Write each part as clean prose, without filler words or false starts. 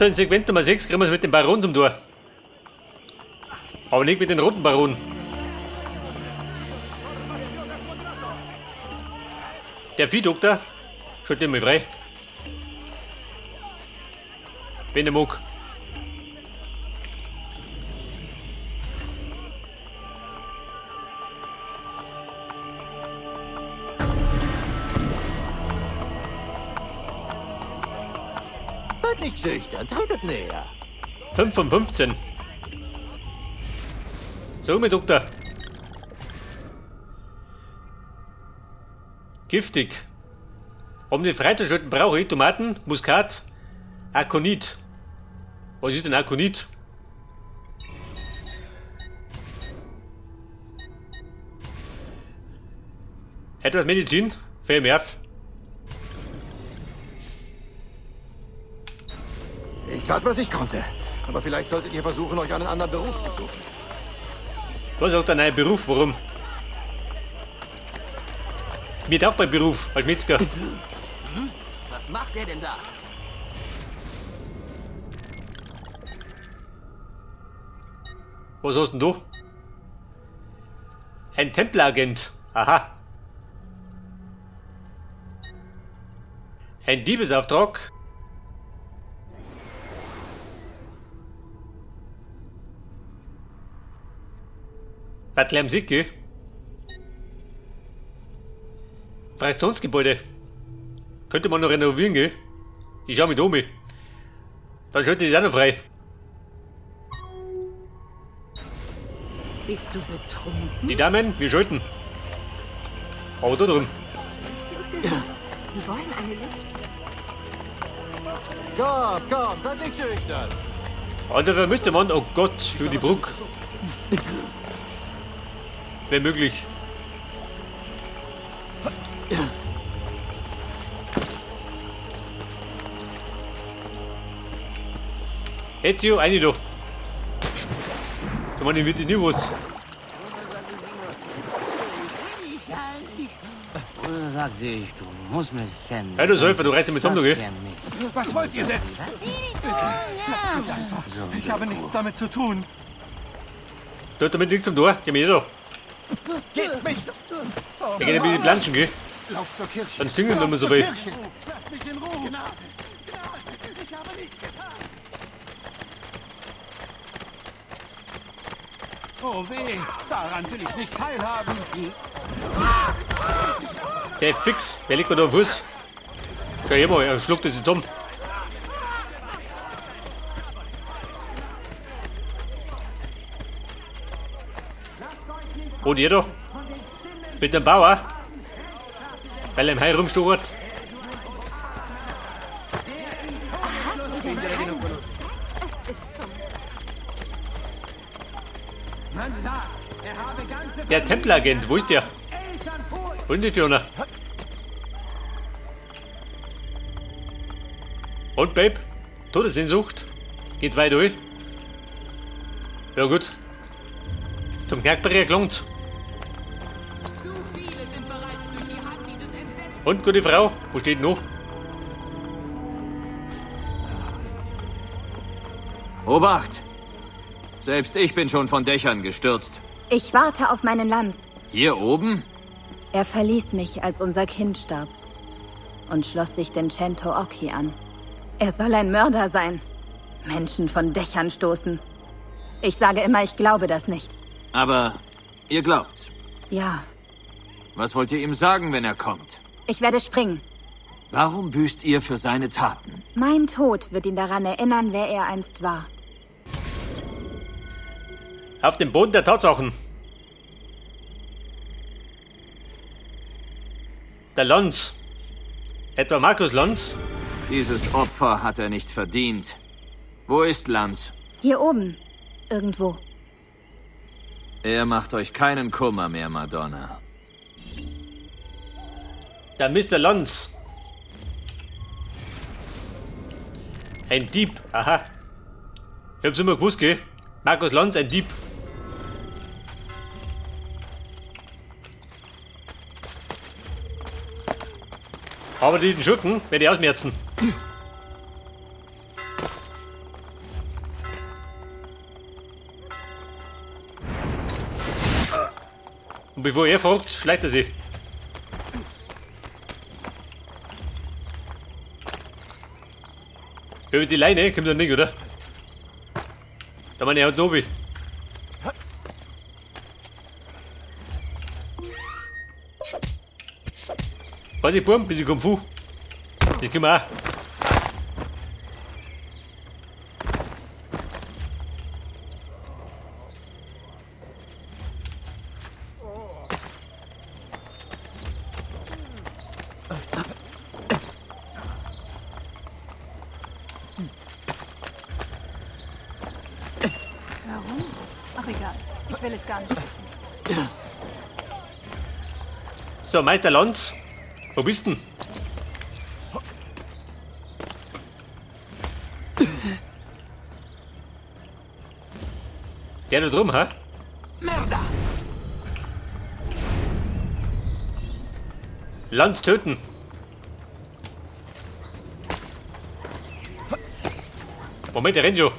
So, in Sequenz Nummer 6 kriegen wir es mit dem Baron zum Tor. Aber nicht mit dem roten Baron. Der Viehdoktor schaltet ihn mal frei. Wenn er mag. Seid nicht schüchtern, tretet näher. 5 von 15. So, mein Doktor. Giftig. Um den freizuschalten brauche ich Tomaten, Muskat, Akonit. Was ist denn Akonit? Etwas Medizin? Fällt mir auf. Ich tat, was ich konnte. Aber vielleicht solltet ihr versuchen, euch einen anderen Beruf zu suchen. Was sagt der neue Beruf? Warum? Mir taugt mein Beruf als Metzger. Was macht der denn da? Was hast denn du? Ein Templeragent. Aha. Ein Diebesauftrag. Bad Klemsicke. Fraktionsgebäude. Könnte man noch renovieren, gell? Ich schau mit um. Dann schalte ich das auch noch frei. Bist du betrunken? Die Damen, wir schalten. Aber da drin. Wir wollen eine Licht. Komm, komm, seid nicht schüchtern. Alter, wer müsste man? Oh Gott, über die Brücke. Wäre möglich. Ezio, eine da. Da man wird nie was. Sagte ich, du musst mich kennen. Hey, du Säufer, du reißt mit um, du, gell? Was wollt ihr denn? Bitte, lasst mich einfach. Ich habe nichts damit zu tun. Du hast damit nichts zum Tor. Geh mir da. Geht mich so. Da geht ein bisschen planschen, gell? Lauf zur Kirche. Dann stinken wir immer so zur weh. Kirche. Lasst mich in Ruhe. Gnade. Gnade. Ich habe nichts getan. Oh weh, daran will ich nicht teilhaben. Der fix. Wer liegt mir da am Fuß? Schau her mal, er schluckt das jetzt um. Und ihr da? Mit dem Bauer? Weil er im Hai rumstochert. Der Templeragent, wo ist der? Wo ist die Fiona? Und Babe? Todessehnsucht? Geht weiter, durch. Ja gut. Zum Knackbarrier gelangt. Und gute Frau, wo steht noch? Obacht! Selbst ich bin schon von Dächern gestürzt. Ich warte auf meinen Lanz. Hier oben? Er verließ mich, als unser Kind starb. Und schloss sich den Cento Occhi an. Er soll ein Mörder sein. Menschen von Dächern stoßen. Ich sage immer, ich glaube das nicht. Aber ihr glaubt. Ja, Was wollt ihr ihm sagen, wenn er kommt? ich werde springen. Warum büßt ihr für seine Taten? Mein Tod wird ihn daran erinnern, wer er einst war. Auf dem Boden der Tatsachen. Der Lanz. Etwa Markus Lanz? Dieses Opfer hat er nicht verdient. Wo ist Lanz? Hier oben. Irgendwo. Er macht euch keinen Kummer mehr, Madonna. Der Mr. Lanz. Ein Dieb. Aha. Ich hab's immer gewusst, gell? Markus Lanz, ein Dieb. Aber diesen Schurken werde ich ausmerzen. Und bevor er fragt, schleicht er sich. Über die Leine kommt er nicht, oder? Da meine ich auch Nobi. Warte, Burm, bisschen Kung Fu. Ich komm auch. Warum? Ach egal, ich will es gar nicht wissen. So, Meister Lanz, wo bist denn? Der da drum, hä? Merda! Lanz töten. Moment, der rennt schon.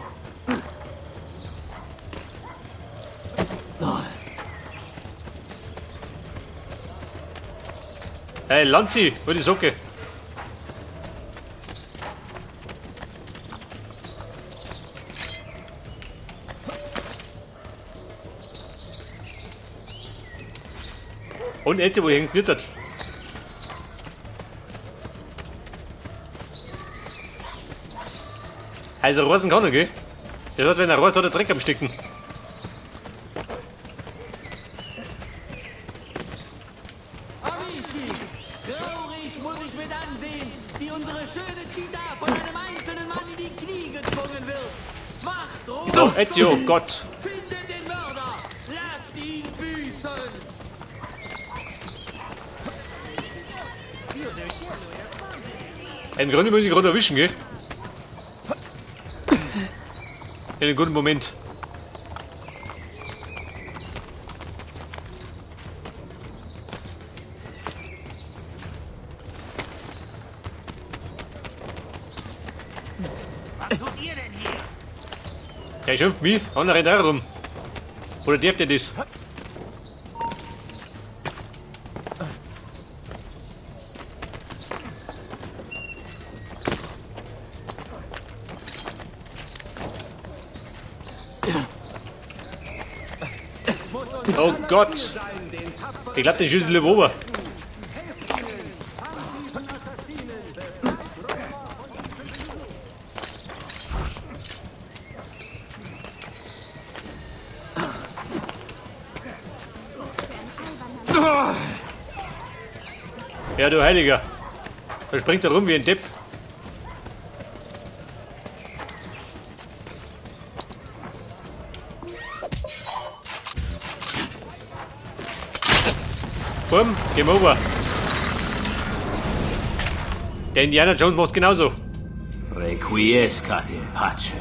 Hey, Lanzi, hol die Socke. Und jetzt, wo hängt knittert. Also Rosen kann er, gell? Der hat, wenn er Rost hat, er Dreck am Stecken. Amici, traurig muss ich mit ansehen, wie unsere schöne Città von einem einzelnen Mann in die Knie gezwungen wird. Macht Ruhe! Oh, Ezio, Gott! Findet den Mörder! Lasst ihn büßen! Im Grunde muss ich gerade erwischen, gell? In einem guten Moment. Was tut ihr denn hier? Der schimpft mich, andere rennt auch rum. Oder darf der das? Oh Gott! Ich glaub, den schießen lieber rüber. Ja, du Heiliger. Da springt er rum wie ein Depp. Bumm, Game over. Der Indiana Jones macht genauso. Requiescat in pace.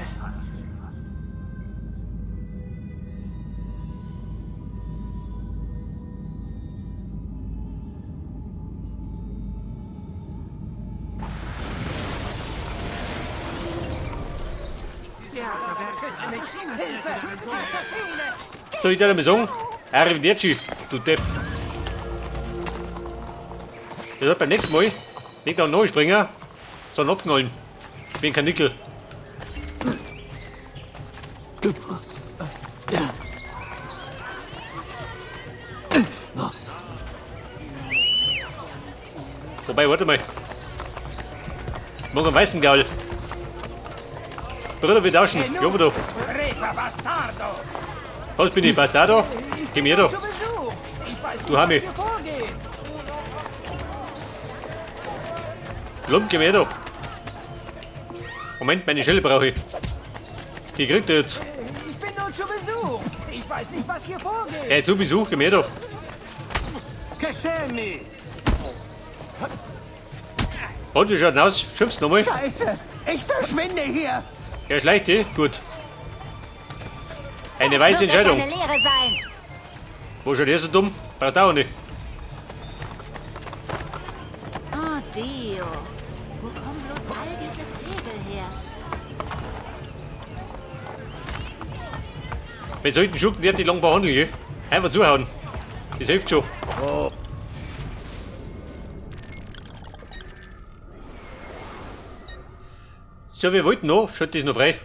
Soll ich dir mal sagen? Arrivederci, du Depp. Der wird beim nächsten Mal nicht noch neu springen, sondern abknallen. Ich bin kein Nickel. Wobei, warte mal. Morgen einen weißen Gaul. Bruder, wir tauschen. Ja, du. Was bin ich, Bastardo? Geh mir doch. Du Hami. Lump, geh mir doch. Moment, meine Schelle brauche ich. Die kriegt er jetzt. Ich bin nur zu Besuch. Ich weiß nicht, was hier vorgeht. Hey, zu Besuch, geh mir doch. Und wie schaut denn aus? Schimpfst du nochmal? Scheiße! Ich verschwinde hier! Ja, schleicht die? Gut. Eine weise Entscheidung. Eine Lehre sein. Wo schaut der so dumm? Braucht auch nicht. Oh, Dio. Wo kommen bloß all diese Segel her? Mit solchen Schurken wird die lang behandeln, gell? Einfach zuhauen. Das hilft schon. So, wir wollten noch. Schaut das noch frei.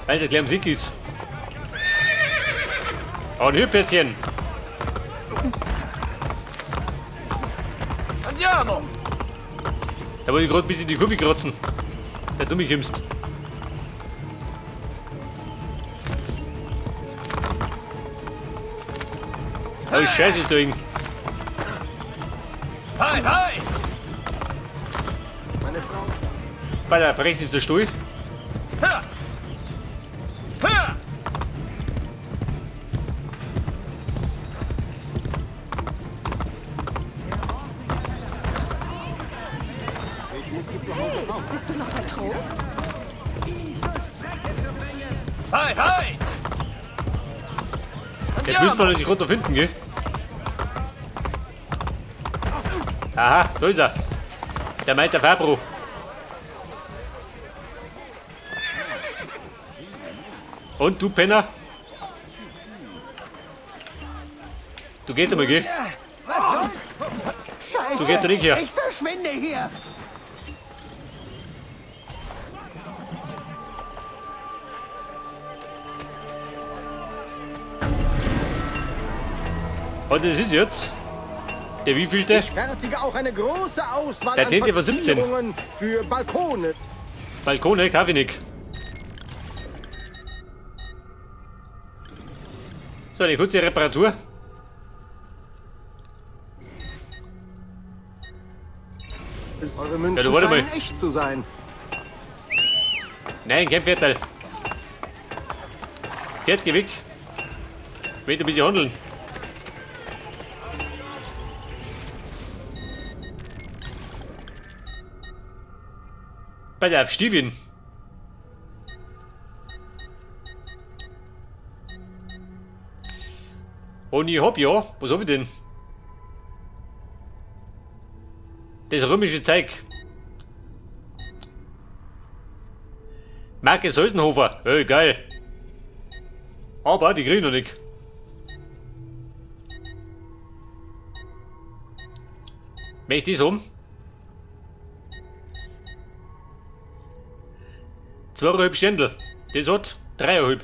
Weil es gleich am Sieg ist. Und hier, Pferdchen. Andiamo! Da wollte ich gerade ein bisschen die Kurve kratzen. Der du mich kommst. Oh, Scheiße ist da irgend. Hi, hi! Meine Frau. Bei der rechts ist der Stuhl. Ha! Ha! Bist du noch bei Trost? Hi, hi! Jetzt müssen wir natürlich runter finden, gell? Aha, da ist er. Der Meister Fabro. Und du Penner? Du gehst einmal, gell? Was soll? Scheiße! Du gehst doch nicht her. Ich verschwinde hier! Und das ist jetzt der wievielte? Ich fertige auch eine große Auswahl Der an 10. vor 17. Verzierungen für Balkone. Balkone, kauf ich nicht. So, eine kurze Reparatur. Eure Münzen Ja, du, warte mal. scheinen echt zu sein. Nein, kein Pferdteil. Pferd, geh weg. Ich möchte ein bisschen handeln. Bei der Steven. Und ich hab ja, was hab ich denn? Das römische Zeug. Marke Seusenhofer. Ey, geil. Aber die krieg ich noch nicht. Möchte ich das haben? 2,5 Ständel. Das hat 3,5.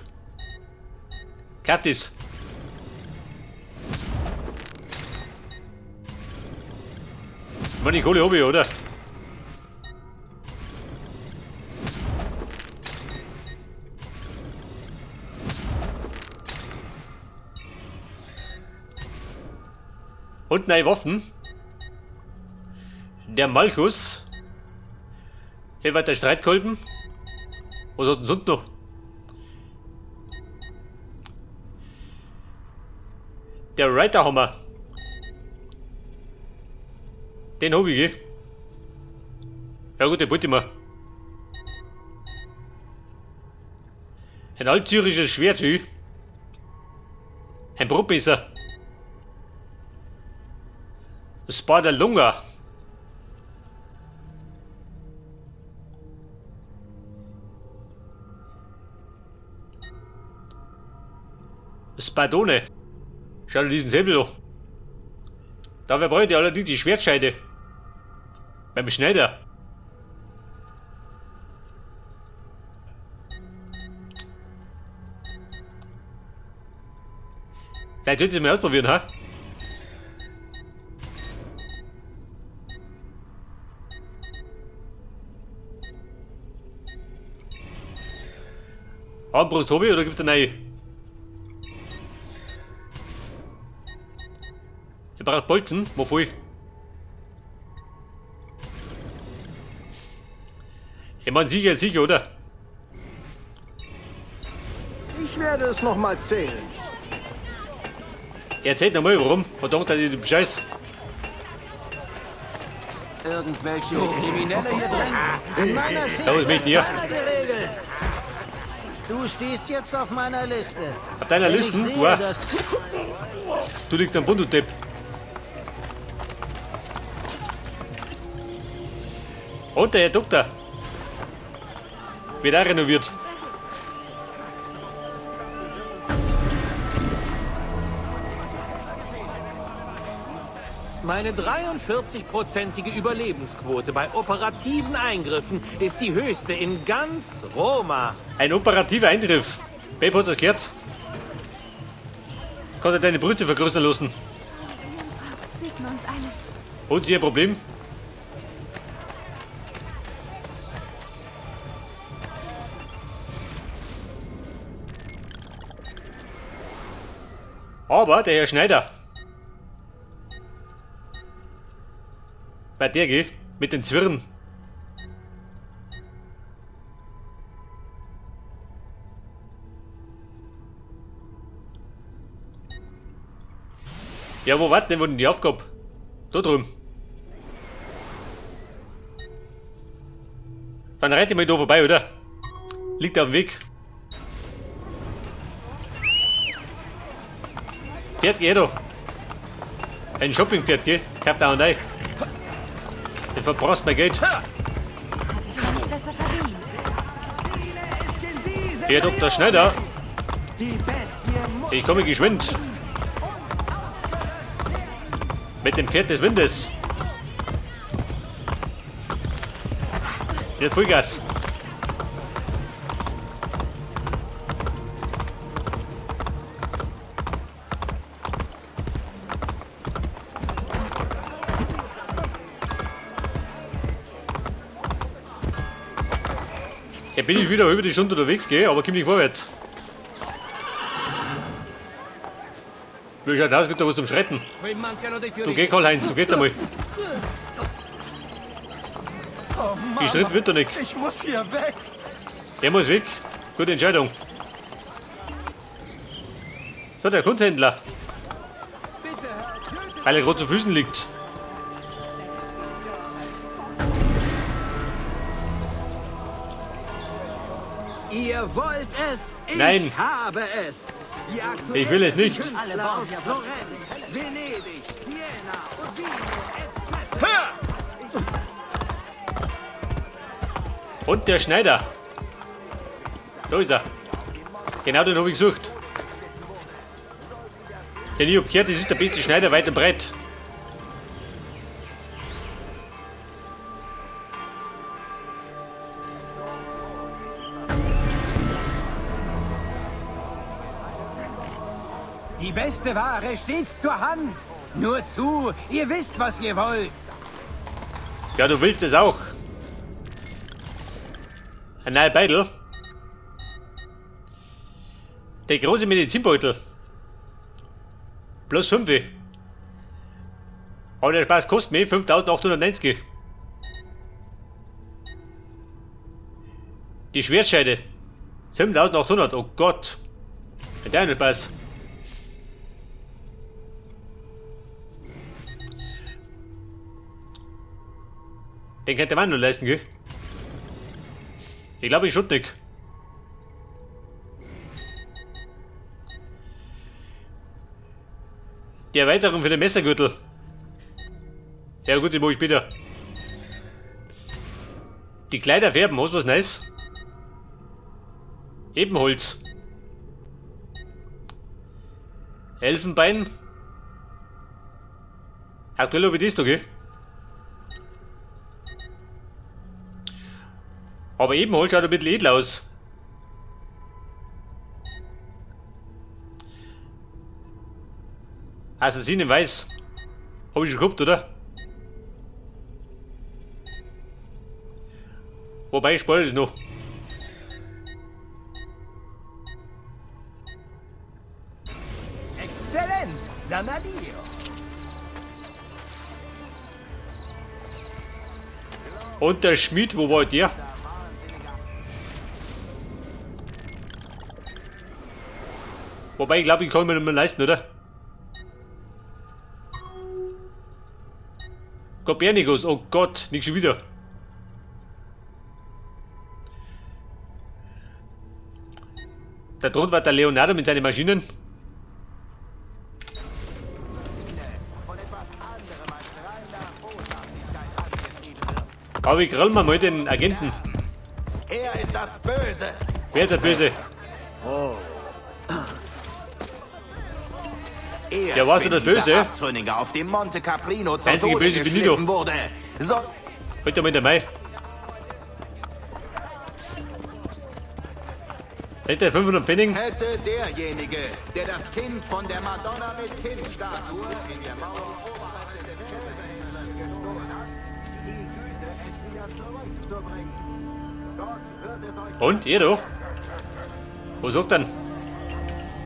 Kauf das. Meine Kohle hab ich, oder? Und neue Waffen. Der Malchus. Hier war der Streitkolben. Was hat denn sonst noch? Der Reiterhammer. Den hab ich, gell? Ja gut, den wollte ich mir. Ein altzürisches Schwert, schön. Ein Brotmesser. Spadalunga. Spadone. Schau dir diesen Säbel an. Dabei brauche ich allerdings die Schwertscheide. Beim Schneider. Vielleicht sollte ich es mal ausprobieren, ha? Armbrust hab ich oder gibt's eine neue? Ich brauche Bolzen, mach voll. Ich mein, sicher, sicher, oder? Ich werde es noch mal zählen. Erzählt nochmal, warum? Verdammt, dass ich den Scheiß. Irgendwelche Kriminelle hier drin? An meiner Da was möchte ich Regeln. Du stehst jetzt auf meiner Liste. Auf deiner Wenn Liste? Ich sehe, Boah. dass Du liegst am Bund, du Depp. Und der Herr Doktor. Wird auch renoviert. Meine 43-prozentige Überlebensquote bei operativen Eingriffen ist die höchste in ganz Roma. Ein operativer Eingriff. Babe hat das gehört. Kannst du deine Brüste vergrößern lassen? Segne uns alle. Hat sie ein Problem? Aber der Herr Schneider. Bei der geh, mit den Zwirn. Ja, wo war denn, wo denn die Aufgabe? Da drüben. Dann reite ich mal da vorbei, oder? Liegt auf dem Weg. Pferd geh da. Ein Shoppingpferd, geh. Kauft auch rein. Den verbrauchst mein Geld. Hat es gar nicht besser verdient. Herr Dr. Schneider. Ich komme geschwind. Mit dem Pferd des Windes. Mit Vollgas. Ja, bin ich wieder über die Stunde unterwegs, gell, aber komm nicht vorwärts. Wie schaut aus, gibt da was zum Schreiten. Du geh, Karl-Heinz, du gehst einmal. Oh Mann, Die Schritt wird er nicht. Ich muss hier weg. Der muss weg. Gute Entscheidung. So, der Kunsthändler. Weil er gerade zu Füßen liegt. Ihr wollt es? Ich Nein. habe es. Die aktuellen Ich will es nicht. Künstler aus Florenz, Venedig, Siena, Urbino, etc. Und der Schneider. Da ist er. Genau den habe ich gesucht. Denn ich hab gehört, das ist der beste Schneider weit und breit. Die beste Ware stets zur Hand. Nur zu, ihr wisst, was ihr wollt. Ja, du willst es auch. Ein neuer Beidel. Der große Medizinbeutel. Plus 5. Aber der Spaß kostet mich 5890. Die Schwertscheide. 7800. Oh Gott. Der Spaß. Den könnte man nur leisten, gell? Ich glaube, ich schon nicht. Die Erweiterung für den Messergürtel. Ja gut, die mache ich später. Die Kleider färben, hast du was Nice? Ebenholz. Elfenbein. Aktuell habe ich das da, gell? Aber Ebenholz schaut ein bisschen edel aus. Assassinen in Weiß. Hab ich schon gehabt, oder? Wobei, ich spoilere das noch. Exzellent, Danadio. Und der Schmied, wo war der? Wobei, ich glaube, ich kann mir nicht mehr leisten, oder? Kopernikus, oh Gott, nicht schon wieder. Da drunten war der Leonardo mit seinen Maschinen. Aber ich grill mal den Agenten. Er ist das Böse. Wer ist der Böse? Oh. Erst Ja, warst du wenn das böse? dieser Abtrünnige auf dem Monte Caprino zu Einzige Tode Böse bin ich geschliffen doch. wurde, so Heute mal in der Mai. Hätte 500 Pfennig. hätte derjenige, der das Kind von der Madonna mit Kindstatue in der Mauer oberhalb des gestohlen hat, die Güte, es wieder zurückzubringen. Gott wird es euch Und? Ihr doch? Was sagt dann?